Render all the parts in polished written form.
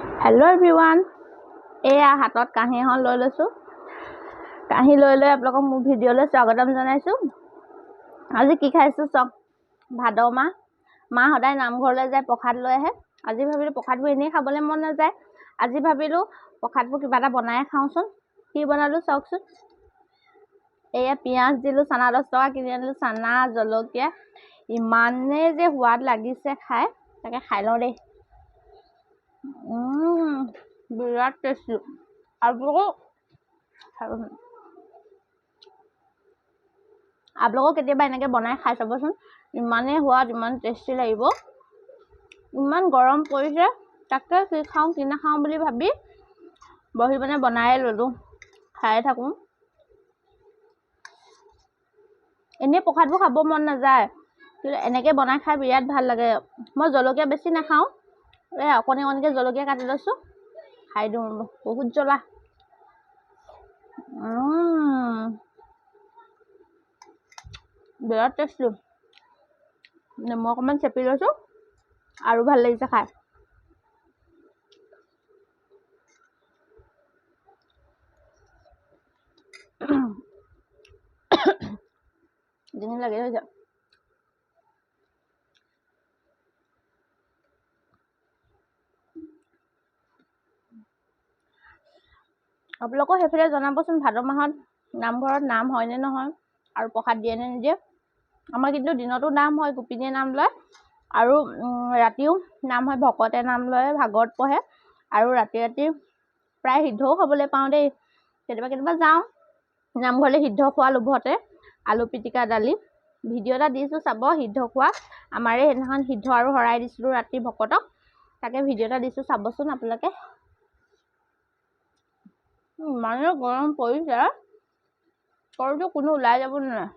Hello' everyone, এয়া হাতত কাঁহী এখন লৈ লৈছোঁ। কাঁহী লৈ লৈ আপোনালোকক মোৰ ভিডিঅ'লৈ স্বাগতম জনাইছোঁ। আজি কি খাইছোঁ চাওক, ভাদ মাহ, মা সদায় নামঘৰলৈ যায়, প্ৰসাদ লৈ আহে। আজি ভাবিলোঁ প্ৰসাদবোৰ এনেই খাবলৈ মন নাযায়, আজি ভাবিলোঁ প্ৰসাদবোৰ কিবা এটা বনাই খাওঁচোন। কি বনালোঁ চাওকচোন। এয়া পিঁয়াজ দিলোঁ, চানা 10 টকা কিনি আনিলোঁ, চানা জলকীয়া, ইমানেই যে সোৱাদ লাগিছে খাই, তাকে খাই লওঁ দেই। বিৰাট টেষ্টি। আপোনালোকেও কেতিয়াবা এনেকৈ বনাই খাই চাবচোন, ইমানেই সোৱাদ, ইমান টেষ্টি লাগিব। ইমান গৰম পৰিছে, তাকে কি খাওঁ কি নাখাওঁ বুলি ভাবি বহি মানে বনায়ে ল'লোঁ, খায়ে থাকোঁ। এনেই প্ৰসাদবোৰ খাব মন নাযায়, কিন্তু এনেকৈ বনাই খাই বিৰাট ভাল লাগে। মই জলকীয়া বেছি নাখাওঁ, এই অকণি অকণিকৈ জলকীয়া কাটি লৈছোঁ, খাই দিওঁ, বহুত জ্বলা। বিৰাট টেষ্টি। নেমু অকণমান চেপি লৈছোঁ, আৰু ভাল লাগিছে খাই। ডিঙিত লাগি ধৰিছে। আপোনালোকেও সেইফালে জনাবচোন, ভাদ মাহত নামঘৰত নাম হয়নে নহয়, আৰু প্ৰসাদ দিয়ে নে নিদিয়ে। আমাৰ কিন্তু দিনতো নাম হয়, গোপিনীয়ে নাম লয়, আৰু ৰাতিও নাম হয়, ভকতে নাম লয়, ভাগৱত পঢ়ে। আৰু ৰাতি ৰাতি প্ৰায় সিদ্ধও খাবলৈ পাওঁ দেই। কেতিয়াবা কেতিয়াবা যাওঁ নামঘৰলৈ সিদ্ধ খোৱা লোভতে, আলু পিটিকা দালি। ভিডিঅ' এটা দিছোঁ চাব, সিদ্ধ খোৱা। আমাৰে সেইদিনাখন সিদ্ধ আৰু শৰাই দিছিলোঁ ৰাতি ভকতক, তাকে ভিডিঅ' এটা দিছোঁ চাবচোন আপোনালোকে। ইমানেই গৰম পৰিছে, ঘৰতো কোনো ওলাই যাব নোৱাৰে,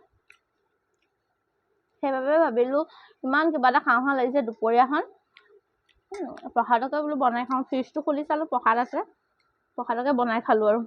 সেইবাবে ভাবিলোঁ ইমান কিবা এটা খাওঁ খাওঁ লাগিছে দুপৰীয়াখন, প্ৰসাদকে বোলো বনাই খাওঁ। ফ্ৰিজটো খুলি চালোঁ, প্ৰসাদ আছে, প্ৰসাদকে বনাই খালোঁ আৰু।